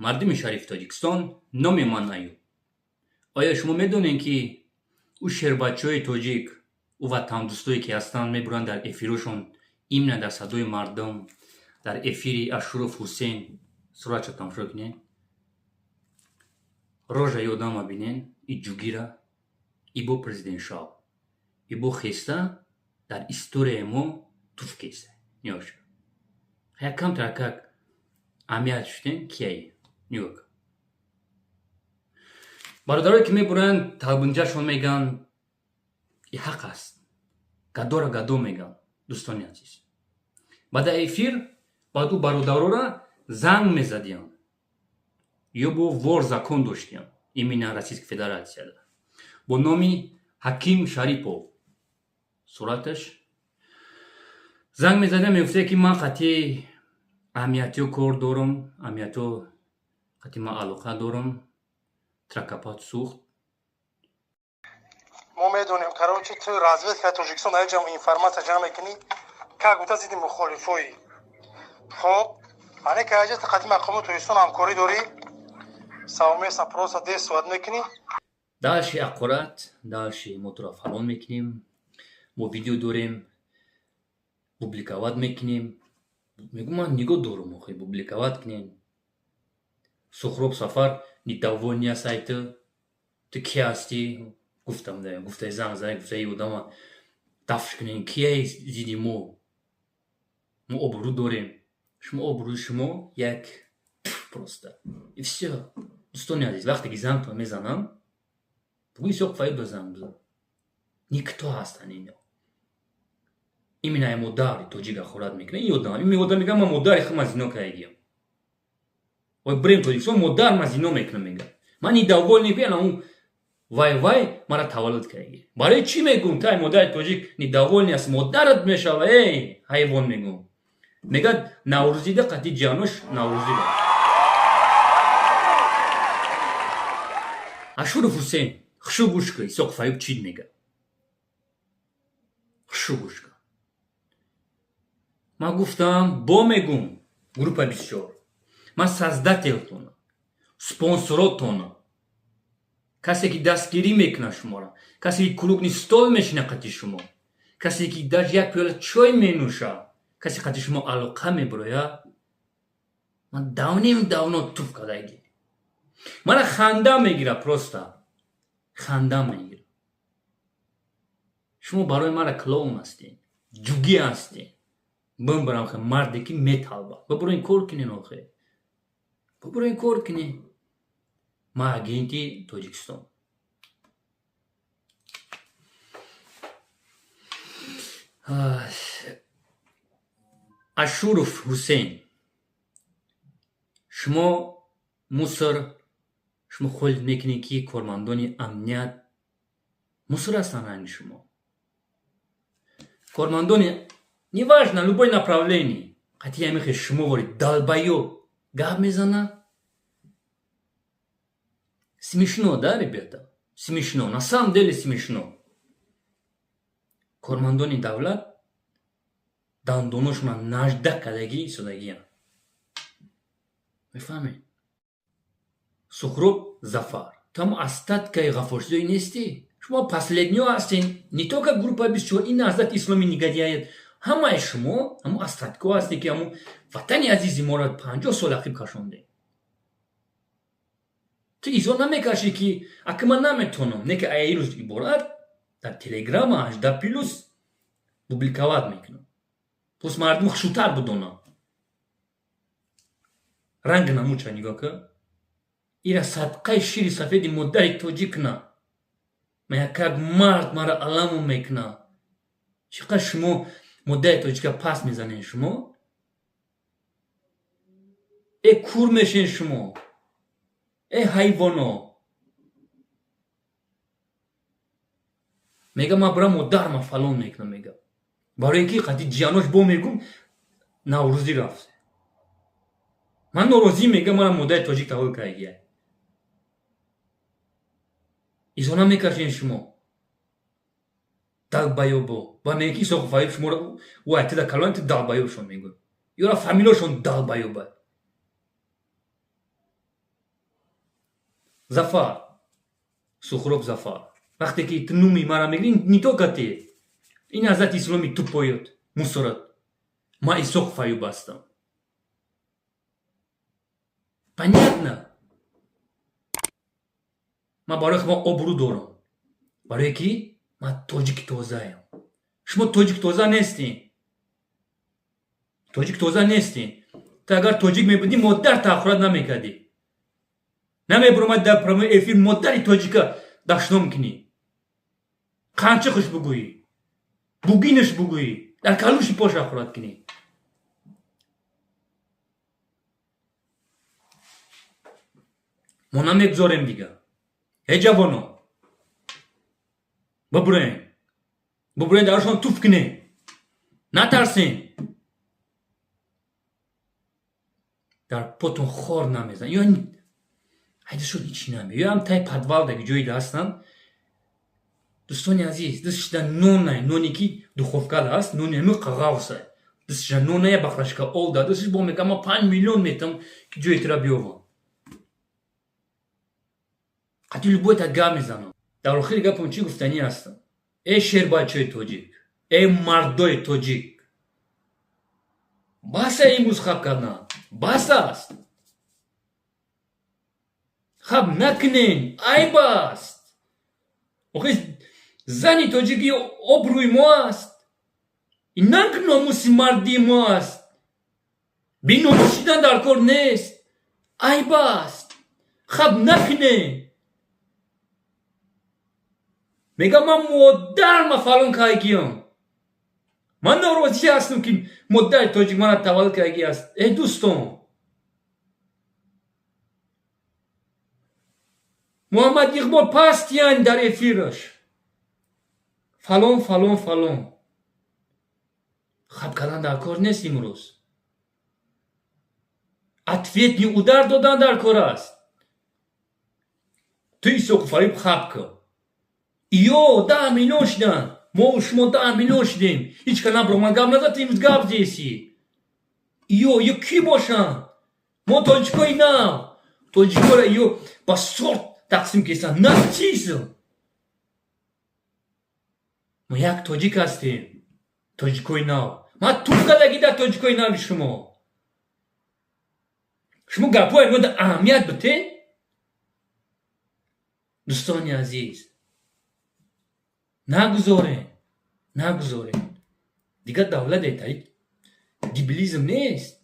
Мардуми шарифи Тоҷикистон, номи ман Аюб. Оё шумо медонед, ки ӯ шербачаҳои тоҷик, ӯ ватандӯстое ки ҳастанд, мебуранд дар эфирошон, именно дар садои мардум, дар эфири Ашуров Ҳусейн, суратшо тамошо кунед, рожаи одама бинен, и ҷугира, ибо президент шав, ибо хеста дар историяи мо туф кеста. Нигоҳ, якам таракак аҳамият шудем, кияи нигоҳ кун. Бародарое ки мебуранд, талбинҷашон мегӯянд, и ҳақ аст, гадора гадо мегӯянд. Дӯстони азиз, баъда эфир баъд ӯ бародарора занг мезадиянд ё бо вор закон доштиянд, именно Российской Федерацияда, бо номи Ҳаким Шарипов сураташ занг мезадиям, мегуфте, ки ман қатъи аҳамиятиё кор дорам, аҳамиятиё қатъи ман алоқа дорам. Тракапат сӯхт. Мо медонем, короче, ту разведка Тоҷикистон аҷам информация ҷамъ мекунӣ, как будто зидди мухолифои. Хоб, ане ка аҷа қати мақомоти Тоҷикистон ҳамкорӣ дорӣ, совместно просто действовать мекунӣ. Дальше аккурат, дальше мо туро фалон мекунем, мо видео дорем, публиковать мекунем. Мегӯм, ман нигоҳ дорум, охи публиковать кунем. Сухроб Сафар недовольный аст, ай ту. Ту ки ҳастӣ? Гуфтам, гуфтаи занг зада, гуфтаи одама дафш кунем, кияи зидди мо? Мо обрӯ дорем, шумо обрӯи шумо як просто и всё. Дӯстони азиз, вақте ки зангтон мезанам, бугӯ Исоқ Фаид ба занг бизан. Никто ҳастанд ино. Именно ай модари тоҷик ахорат мекунад ин одам. Ин одам мегӯяд, ман модари худма зино кардагиям. Ой, бирем Тоҷикистон, модар ма зино мекунам, мегӯяд. Ман недовольный, ана вай вай мара таваллуд кардаги. Барои чӣ мегӯм, тай модари тоҷик недовольный аст, модарат мешава, эй ҳайвон, мегӯм. Мегӯяд, наврӯзида қатъи ҷанош наврӯзӣ рафт. Ашуров Ҳусейн, хушу гӯш кун, Исоқ Фаюб чӣ мегӯяд. Хушу гӯш кун. Ман гуфтам, бо мегӯм, группа 24. Ман создательтонам, спонсоротонам. Касе ки дастгирӣ мекунад шуморо, касе ки круглый стол мешина қати шумо, касе ки даже як пиёла чой менӯша, касе қати шумо алоқа мебирояд, ман давним давно туф кардагӣ. Мара ханда мегира, просто ханда мегира. Шумо барои мара клоун ҳастед, ҷугӣ ҳастед. Бимбарам хе марде ки металбад. Бибуроин кор кунен охе. Бибуроин кор кунен. Ман агенти Тоҷикистон. Ашуров Ҳусейн, шумо мусор, шумо холид мекунед, ки кормандони амният мусор ҳастанд ранги шумо. Кормандони, неважно, любой направление, қатъи ҳамихе шумо вори долбоёб гап мезана. Смешно, да, ребята? Смешно. На самом деле смешно. Кормандони давлат дандоношона нажда кардагӣ истодагианд. Мефаҳмед? Сухроб Зафар. Ту ҳамо остаткаи ғафорсиёӣ нестӣ. Шумо последниё ҳастен. Не только группа 24, ин наҳзати исломи негодяет. Ҳамаи шумо ҳамо остаткҳо ҳастед, ки ҳамо ватани азизи моро 50 сол ақиб кашондед. Ту изо намекашӣ, ки ака ман наметонам, не ки ай рӯз иборат дар телеграма 18 плюс публиковать мекунам. Пус мардум хушутар бидонанд. Ранг намуча нигоҳ кун. Ира садқаи шири сафеди модари тоҷик кунад. Ман якак мард мара аламу мекунад. Чӣ қадр шумо модари тоҷика пас мезанед шумо? Э кур мешен шумо. Э ҳайвоно. Мега ман бира модар ма фалон мекунам, мега. Барои ки қати ҷианош бо мегум наврӯзӣ рафт. Ман норозӣ, мега, мара модари тоҷик таваллуд кардагия. Изо намекашен шумо. Долбоёбо. Ва мега ки Исоқов Фаиб шуморо вай тида калон ти долбоёбшон мегӯ. Ёра фамилиошон долбоёба. Зафар, Сухроб Зафар, вақте ки ту нуми мара мегирӣ, не только ты, ин ҳазрати исломи тупой ат, мусор ат. Ман Исоқов Аюб ҳастам, понятно? Ман барои худам обрӯ дорам, барое ки ман тоҷики тозаям. Шумо тоҷик тоза нестем, тоҷик тоза нестем. Ту агар тоҷик мебудӣ, модар таъхурат намекардӣ, намебуромад дар прямой эфир, модари тоҷика дашном кунӣ, қанчиқш бугӯӣ, бугинаш бугӯӣ, дар калуши пош ахурат кунӣ. Мо намегузорем дига. Эй ҷавоно, бибурен, бибурен, дарашон туф кунем, натарсем. Дар потон хор намезан ё айдашон ҳичи наме, ё ҳам тай подвал даги ҷоида ҳастанд. Дӯстони азиз, дастшида нонай, ноне ки духовка да аст, нони ҳами қағавса, дастшида ноная, бақрашка ов да дастш, бо мега: «Ман 5 миллион метам, ки ҷои тура биёвам». Қати любой та гап мезанам. Дар охири гапам чӣ гуфтанӣ ҳастам? Эй шербачаи тоҷик, эй мардои тоҷик, баса имрӯз хаб кардан, бас аст. Хаб накунен, айб аст. Охи зани тоҷики обрӯи мо аст, инанг номуси мардии мо аст. Биномус шидан дар кор нест, айб аст, хаб накунен. Мегам, ман модарма фалон кайгиам, ман норозӣ ҳастам, ки модари тоҷик мана таваллуд кардаги аст. Эй дӯстон, Муҳаммад Иқбол пастиян дар эфираш фалон, фалон, фалон. Хаб кардан дар кор нест имрӯз, ответный удар додан дар кор аст. Ту, Исоқу Фариб, хаб кун. Ё 10 миллион шуданд, мо шумо 10 миллион шудем, ҳеҷ ка набуромад, гап назад. Имрӯз гап зеси. Ё кӣ бошанд? Мо тоҷикои нав, тоҷикоро ё ба сорт тақсим кесанд, нацизм. Мо як тоҷик ҳастем, тоҷикои нав. Ман туф кардагӣ дар тоҷикои нави шумо. Шумо гапҳои мода аҳамият битед. Дӯстони азиз, нагузорем, нагузорем. Дигар давлате дебилизм нест.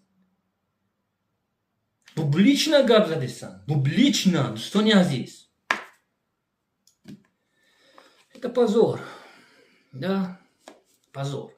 Публично гап задестанд, публично. Дӯстони азиз, это позор, да, позор.